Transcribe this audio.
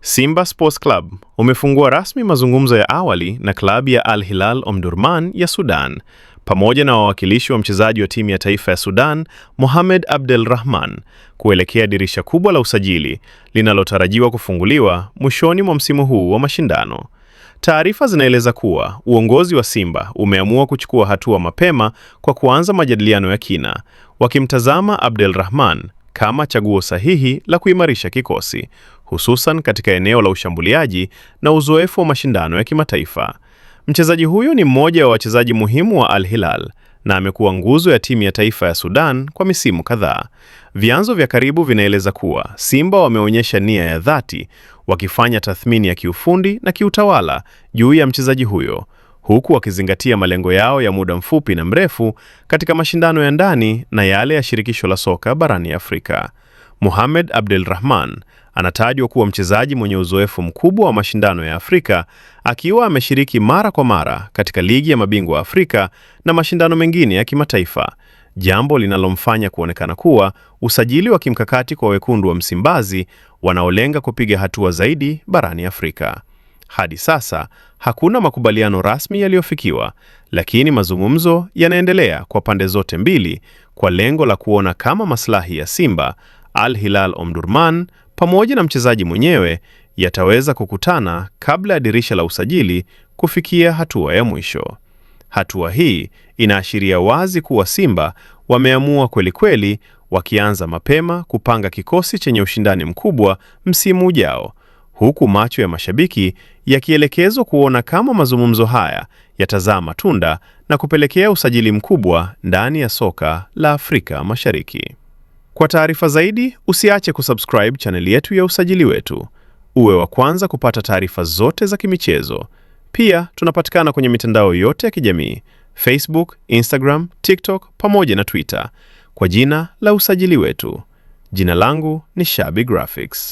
Simba Sports Club umefungua rasmi mazungumzo ya awali na klabu ya Al Hilal Omdurman ya Sudan pamoja na wawakilishi wa mchezaji wa timu ya taifa ya Sudan Mohamed Abdel Rahman kuelekea dirisha kubwa la usajili linalotarajiwa kufunguliwa mwishoni mwa msimu huu wa mashindano. Taarifa zinaeleza kuwa uongozi wa Simba umeamua kuchukua hatua mapema kwa kuanza majadiliano ya kina, wakimtazama Abdel Rahman kama chaguo sahihi la kuimarisha kikosi, hususan katika eneo la ushambuliaji na uzoefu wa mashindano ya kimataifa. Mchezaji huyo ni mmoja wa wachezaji muhimu wa Al Hilal na amekuwa nguzo ya timu ya taifa ya Sudan kwa misimu kadhaa. Vyanzo vya karibu vinaeleza kuwa Simba wameonyesha nia ya dhati, wakifanya tathmini ya kiufundi na kiutawala juu ya mchezaji huyo, huku wakizingatia malengo yao ya muda mfupi na mrefu katika mashindano ya ndani na yale ya shirikisho la soka barani Afrika. Mohamed Abdelrahman anatajwa kuwa mchezaji mwenye uzoefu mkubwa wa mashindano ya Afrika, akiwa ameshiriki mara kwa mara katika ligi ya mabingwa Afrika na mashindano mengine ya kimataifa, jambo linalomfanya kuonekana kuwa usajili wa kimkakati kwa wekundu wa Msimbazi wanaolenga kupiga hatua zaidi barani Afrika. Hadi sasa hakuna makubaliano rasmi yaliyofikiwa, lakini mazungumzo yanaendelea kwa pande zote mbili kwa lengo la kuona kama maslahi ya Simba, Al Hilal Omdurman pamoja na mchezaji mwenyewe yataweza kukutana kabla ya dirisha la usajili kufikia hatua ya mwisho. Hatua hii inaashiria wazi kuwa Simba wameamua kweli kweli, wakianza mapema kupanga kikosi chenye ushindani mkubwa msimu ujao, huku macho ya mashabiki yakielekezwa kuona kama mazungumzo haya yatazaa matunda na kupelekea usajili mkubwa ndani ya soka la Afrika Mashariki. Kwa taarifa zaidi, usiache kusubscribe chaneli yetu ya Usajili Wetu. Uwe wa kwanza kupata taarifa zote za kimichezo. Pia tunapatikana kwenye mitandao yote ya kijamii: Facebook, Instagram, TikTok pamoja na Twitter kwa jina la Usajili Wetu. Jina langu ni Shabi Graphics.